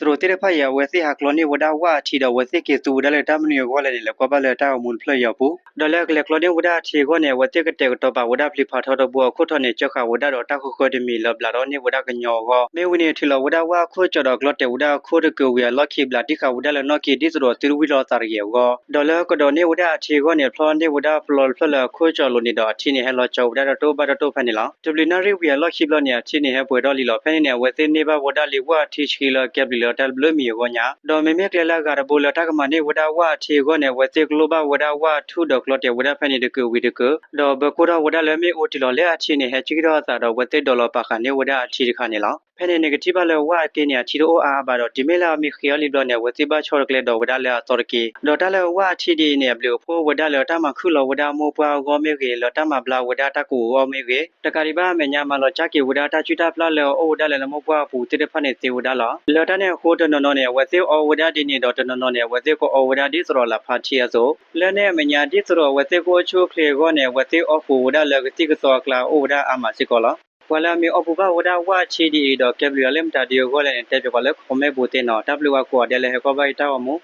သရိာ်သ့ၣ်တဖၣ်အံၤ အဝဲသ့ၣ်ဟးကျီန့ၢ်ဝဲဒၣ်ဝၣ်အထံဒီး အဝဲသ့ၣ်က့ၤသူဝဲဒၣ်လၢတၢ်မနုၤအဂီၢ်လဲၣ်န့ၣ် လဲၤကွၢ်ဘၣ်လၢတၢ်ဂီၤမူတဖျၢၣ်အံၤအပူၤ, ဒီးလၢအကလဲၤကျီန့ၢ်ဝဲဒၣ်အထံအဂီၢ်န့ၣ် အဝဲသ့ၣ်ကတဲာ်ကတီၤပာ်ဝဲဒၣ်ပျံၤဖးထီတဘိအခိၣ်ထီၣ်န့ၣ် ကၢဃာ်ဝဲဒၣ်ဒီးတၢ်ဃၢဃၢတမံၤလၢဘျးဒီးန့ၢ်ဝဲဒၣ်ကညီအဂီၢ်, မ့ၢ်ဝံၤန့ၣ် ထုးလီၤဝဲဒၣ်ဝၣ်အခိၣ်ကၠီဒီးကျီတဲာ်ဝဲဒၣ်အခိၣ်တကုာ်ဝံၤအလီၢ်ခံဘျး တံၢ်ဃာ်ဝဲဒၣ်လၢနီၣ်က့ၤဒ်သိးဒီးသုတဝံၣ်လီၤသးတဂ့ၤအဂီၢ်, ဒီးလၢကဒိးန့ၢ်ဝဲဒၣ်အထံအဂီၢ်န့ၣ် ဖျီန့ၢ်ဝဲဒၣ်ပျီတဖျၢၣ်လၢအခိၣ်ကၠီလိၤန့ၣ်ဒီး အထံန့ၣ်ဟဲလီၤကၠီဝဲဒၣ်တတိၢ်ဘၣ်တတိၢ်ဖဲန့ၣ်လီၤ. တဘျုးနၣ်ရံၣ်ဝံၤအလီၢ်ခံဘျီန့ၣ် အထံန့ၣ်ဟဲပှဲၤထီၣ်လံလီၤ. ဖဲန့ၣ်န့ၣ် အဝဲသ့ၣ်န့ၢ်ဘၣ်ဝဲဒၣ်လံာ်ဝၣ်အထံဆှံလၢကဲဘျုးလၢတၢ်တဘျုးမံၤအဂီၢ်ညါ, ဒီးမ့မ့ၢ်ကျဲလၢအဂၤတဘိလၢတၢ်ကမၤန့ၢ်ဝဲဒၣ်ဝၣ်အထံအဂီၢ်န့ၣ် အဝဲသ့ၣ်ကလိၣ်ဘၣ်ဝဲဒၣ်ဝၣ်အထူၣ်ဒီးကျီတဲာ်ဝဲဒၣ်ဖဲန့ၣ်တကုာ်ဝံၤတကုာ်, ဒီးဘၢကိၢ်ထီၣ်ဝဲဒၣ်လၢမ့ၢ်အိၣ်တ့ၢ်လီၤလၢအထံန့ၣ် ဟဲကံၣ်ထီၣ်အသးဒီး အဝဲသ့ၣ်ဒိးလီၤပာ်ဃာ်န့ၢ်ဝဲဒၣ်အထံတခါန့ၣ်လီၤ. ဖဲန့ၣ်န့ၣ် ကထံၣ်ဘၣ်လၢဝၣ်အက့န့ၣ် အထံတအိၣ်အါအါဘၣ်ဒီး တုၤမ့ၢ်လၢအမ့ၢ်ဃ့အီၤလံဘျီန့ၣ် အဝဲသ့ၣ်ဘၣ်ဆီတကျဲဒီးဝဲဒၣ်လၢအသီတက့ၢ်. ဒီးတၢ်လၢဝၣ်အထံဒ်အံၤန့ၣ် အဘျုးအဖှိၣ်အိၣ်ဝဲဒၣ်လၢတၢ်မၤခုၣ်လီၤဝဲဒၣ်မိၢ်ပှၢ်အဂီၢ်မ့ၢ်ဂ့ၤ, လၢတၢ်မၤဘျါဝဲဒၣ်တၢ်ကဝီၤအဂီၢ်မ့ၢ်ဂ့ၤ, တကးဒံးဘၣ်အမဲာ်ညါ မၤလီၤကၢ်က့ၤဝဲဒၣ်တၢ်စုၣ်တၢ်ပျၢ်လၢအအိၣ်ဝဲဒၣ်လၢမိၢ်ပှၢ်အပူၤသ့ၣ်တဖၣ်န့ၣ်သ့ဝဲဒၣ်လီၤ. လၢတၢ်န့ၣ်အဃိ တနီၤနီၤန့ၣ် အဝဲသ့ၣ်အီဝဲဒၣ်ဒ်န့ၣ်ဒီး တနီၤနီၤန့ၣ် အဝဲသ့ၣ်ကအီဝဲဒၣ်ဒ်သိးဒီးလၢဖါထံအသိး, လၢန့ၣ်အမဲာ်ညါ ဒ်သိးဒီးအဝဲသ့ၣ်ကအိၣ်ဆူၣ်အိၣ်ချ့အဂီၢ်န့ၣ် အဝဲသ့ၣ်အီၣ်ဃုာ်ဝဲဒၣ်လၢကသံၣ်ကသီအကျါအိၣ်ဝဲဒၣ်အါမးစ့ၢ်ကီးလီၤ. ပှၤလၢအမ့ၢ်အီၣ်ဘူးဘၣ်ဝဲဒၣ်ဝၣ်အထံဒ်အံၤဒီး ကဲဘျုးအီၤလၢမတၤဒ်အဂီၢ်လဲၣ်န့ၣ် တဲပၠးပှၤလၢ comment ပူၤသ့နီၤ. တၢ်ဘျုးဝဲကိးဂၤဒဲးလၢဟဲကွၢ်ဘၣ်ယတၢ်ဂီၤမူ